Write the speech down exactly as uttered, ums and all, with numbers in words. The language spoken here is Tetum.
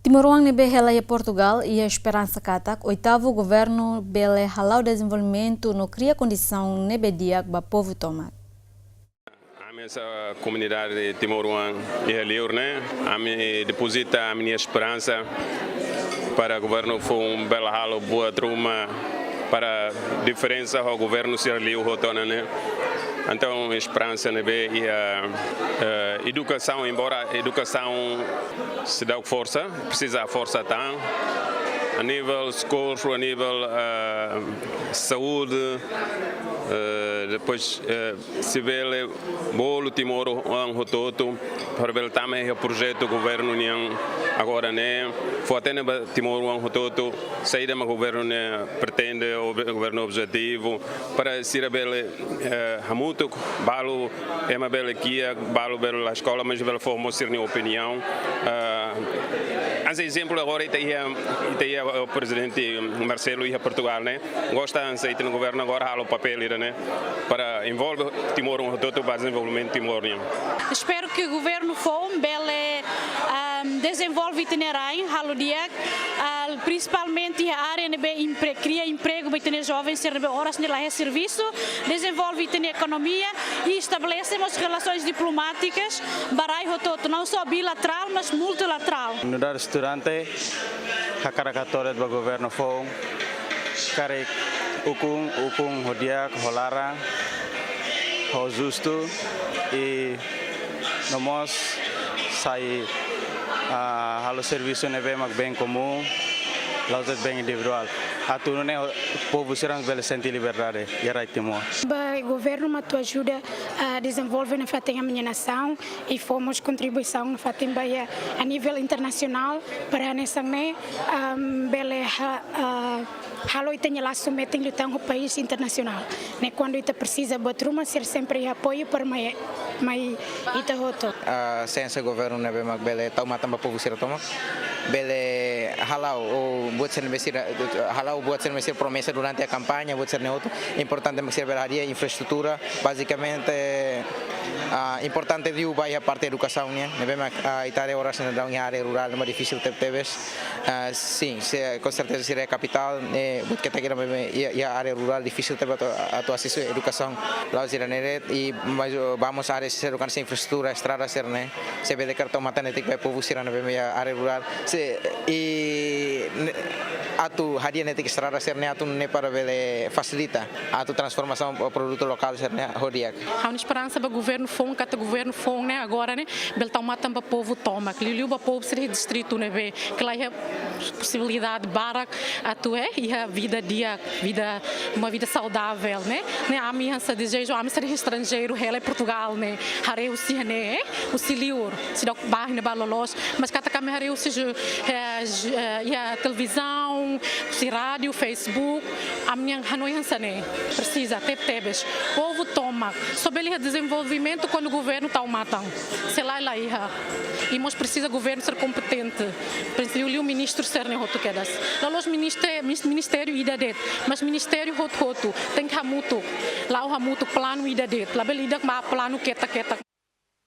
Timoroan ne'ebé hela iha Portugal iha esperansa katak oitavu governu bele hala'o dezenvolvimentu no kria kondisaun ne'ebé di'ak ba povu tomak. Ami hanesan komunidade timoroan iha liur ne'e, ami depozita ami-nia esperansa para governu foun bele halo buat ruma para diferensa ho governu sira liu hotu ona ne'e. Entaun esperansa ne'ebé iha, eh, edukasaun, embora edukasaun seidauk forsa, presiza forsa tan. A nível escola, a nível, eh, saúde, eh, depois, eh, se bele bolu timoroan hotu-hotu para bele tama iha projetu governu nian agora ne'e, fó-hatene ba timoroan hotu-hotu saida mak governu ne'e pretende, ou be-, governu objetivu, para sira bele, eh, hamutuk, balu ema bele kiak, balu bele la eskola, mas bele fó mós sira-nia opiniaun. Eh, hanesan ezemplu agora ita iha, ita iha, eh, Prezidente Marcelo iha Portugal ne'e, gosta hanesan ita-nia governu agora halo papél ida ne'e para envolve Timor hotu-hotu ba dezenvolvimentu Timor nian. Espera katak governu foun bele, ahm, dezenvolve ita-nia rain, halo di'ak, ah, prinsipalmente iha área ne'ebé empre-, kria empregu ba ita-nia joven sira ne'ebé oras ne'e la iha servisu, dezenvolve ita-nia ekonomia i estabelese mós relasoens diplomátikas ba rai hotu-hotu, não só bilaterál, mas multilaterál. Komunidade estudante hakarak hato'o de'it ba governu foun karik ukun, ukun ho di'ak, ho laran, ho justu, i no mós sai, ah, halo servisu ne'ebé mak bem komún, la'ós de'it bem individuál. Atu nune'e povu sira bele sente liberdade iha rai Timor. Ba governu mak atu ajuda, ah, dezenvolve nafatin ami-nia nasaun, i fó mós kontribuisaun nafatin ba iha a nível internasionál, para hanesan ne'e, ahm, bele ha-, ah, halo ita-nia lasu metin liután ho país internasionál. Ne'e kuandu ita presiza buat ruma, sira sempre iha apoiu para mai, mai ita hotu. Ah, hanesan governu ne'ebé mak bele tau matan ba povu sira tomak, bele hala'o buat sira ne'ebé sira, hala'o buat sira ne'ebé sira promesa durante a kampaña, buat sira ne'e hotu. Importante mak sira bele hadi'a infraestrutura, bazikamente, ah, importante liu ba iha parte edukasaun nian, ne'ebé mak, ah, ita haree oras ne'e daudaun iha área rurál ne'e mak difisil tebetebes. Ah, sin, se, konserteza sira iha kapitál, eh, buat ketak ida ne'ebé iha, iha área rurál difisil tebes atu, atu asesu edukasaun. La'ós sira ne'e de'it, i mais, oh, vamos área sira hanesan infraestrutura, estrada sira ne'e, se bele karik tau matan netik ba povu sira ne'ebé iha área rurál. Se, i, ne-, atu hadi'a netik estrada sira ne'e atu nune'e para bele fasilita atu transformasaun produtu lokál sira ne'e ho di'ak. Ha'u-nia esperansa ba governu foun, katak governu foun ne'e agora ne'e bele tau matan ba povu tomak, liuliu ba povu sira iha distritu ne'ebé ke la iha posibilidade barak atu, eh, iha vida di'ak, vida, uma vida saudável, ne'e? Ne'e ami hanesan dezeju, ami sira estranjeiru hela iha Portugal ne'e, haree husi ne'e, eh, husi liur, seidauk bá ne'ebá loloos, mas katak ami haree husi, eh, eh, iha televizaun, husi rádiu, Facebook, ami-nia hanoin hanesan ne'e, presiza tebetebes. Povu tomak só bele iha dezenvolvimentu kuandu governu tau matan. Se lae la iha. I mós presiza governu sira kompetente. Presiza liuliu ministru sira ne'e hotu kedas. La'ós ministé-, mis-, ministériu ida de'it, mas ministériu hotu-hotu tenke hamutuk. La'o hamutuk planu ida de'it. Labele ida mak planu ketak-ketak.